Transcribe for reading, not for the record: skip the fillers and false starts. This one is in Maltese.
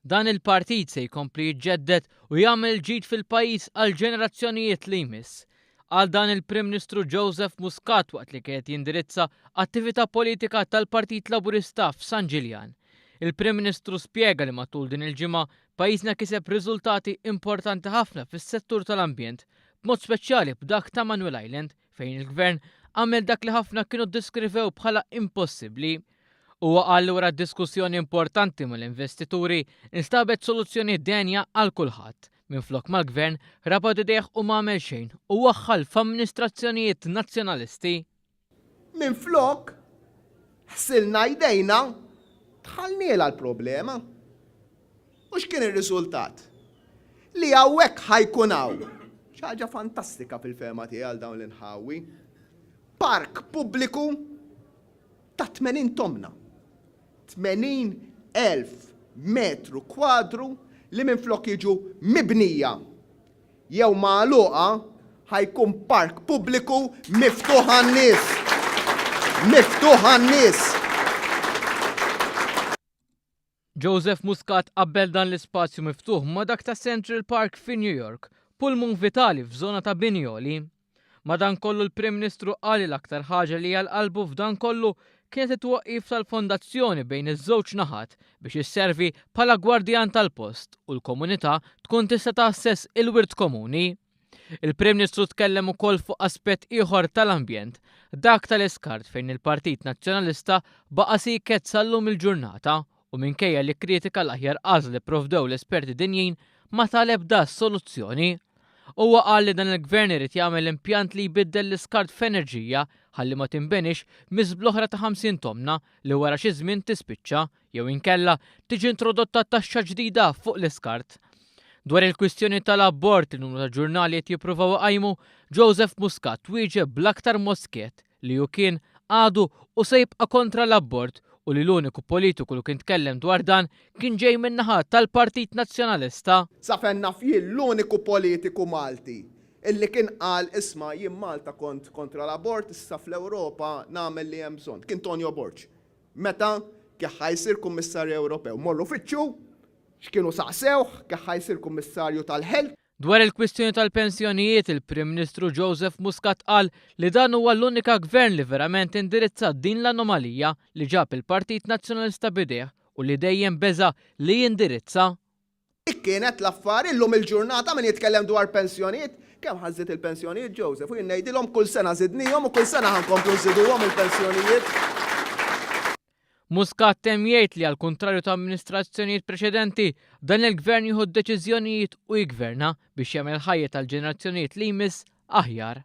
Dan il-partit se jkompli jiġġedded u jagħmel il-ġid fil-pajjiż għall-ġenerazzjonijiet li jmiss. Qal dan il-Prim Ministru Joseph Muscat waqt li kien qed jindirizza attività politika tal-Partit Laburista f'San Ġiljan. Il-Prim Ministru spjega li matul din il-ġimgħa pajjiżna kiseb riżultati importanti ħafna fis-settur tal-ambjent, b'mod speċjali b'dak ta' Manuel Island fejn il-Gvern għamel dak li ħafna kienu ddeskrivew bħala impossibbli. Huwa qal li wara diskussjoni importanti mal-investituri instabet soluzzjoni denja għal kulħadd, minflok ma l-Gvern rabat idejh u m'għamel xejn u waħħal f'amministrazzjonijiet Nazzjonalisti. Minflok ħsilna jdejna, dħalnielha l-problema. U x'kien ir-riżultat? Li hawnhekk ħa jkun hawn xi ħaġa fantastika fil-fehma tiegħi għal dawn l-inħawi. Park pubbliku ta' 80 tomna, 80,000 metru kwadru li minflok jiġu mibnija jew magħluqa ħa jkun park pubbliku miftuħ għan-nies. Miftuħ għan-nies! Joseph Muscat qabbel dan l-ispazju miftuħ ma' dak ta' Central Park fi New York, pulmun vitali f'żona ta' bini għoli. Madankollu l-Prim Ministru qal li l-aktar ħaġa li għal qalbu f'dan kollu kienet it-twaqqif tal-fondazzjoni bejn iż-żewġ naħat biex isservi bħala gwardjan tal-post u l-komunità tkun tista' tgħasses il-wirt komuni. Il-Prim Ministru tkellem ukoll fuq aspett ieħor tal-ambjent, dak tal-iskart fejn il-Partit Nazzjonalista baqa' sieket sal-lum il-ġurnata u minkejja li kkritika l-aħjar għażla li pprovdew l-esperti dinjin ma ta l-ebda soluzzjoni. Huwa qal li dan il-Gvern irid jagħmel impjant li jbiddel l-iskart f'enerġija ħalli ma tinbenix miżbla oħra ta' 50 tomna li wara xi żmien tispiċċa jew inkella tiġi introdotta taxxa ġdida fuq l-iskart. Dwar il-kwistjoni tal-abort li numru ta' ġurnali qed jippruvaw iqajmu, Joseph Muscat wieġeb bl-aktar mod skjett li hu kien, għadu u se jibqa' kontra l-abort u li l-uniku politiku li kien tkellem dwar dan kien ġej min-naħa tal-Partit Nazzjonalista. Sa fejn naf jien l-uniku politiku Malti illi kien qal isma' jien Malta kont kontra l-abort issa fl-Ewropa nagħmel li hemm bżonn kien Tonio Borg. Meta kien ħa jsir Kummissarju Ewropew. Morru fittxu x'kienu saqsewh kien ħa jsir Kummissarju tal-Health. Dwar il-kwistjoni tal-pensjonijiet, il-Prim Ministru Joseph Muscat qal li dan huwa l-unika Gvern li verament indirizza din l-anomalija li ġab il-Partit Nazzjonalista b'idejh u li dejjem beża' li jindirizza. Dik kienet l-affari, illum il-ġurnata min jitkellem dwar pensjonijiet, kemm ħa żżid il-pensjonijiet Joseph? U jien ngħidilhom kull sena żidnihom u kull sena ħa nkomplu nżiduhom il-pensjonijiet. Muscat temm jgħid li għall-kuntrarju ta' amministrazzjonijiet preċedenti, dan il-Gvern jieħu d-deċiżjonijiet u jiggverna biex jagħmel il-ħajja tal-ġenerazzjonijiet li jmiss aħjar.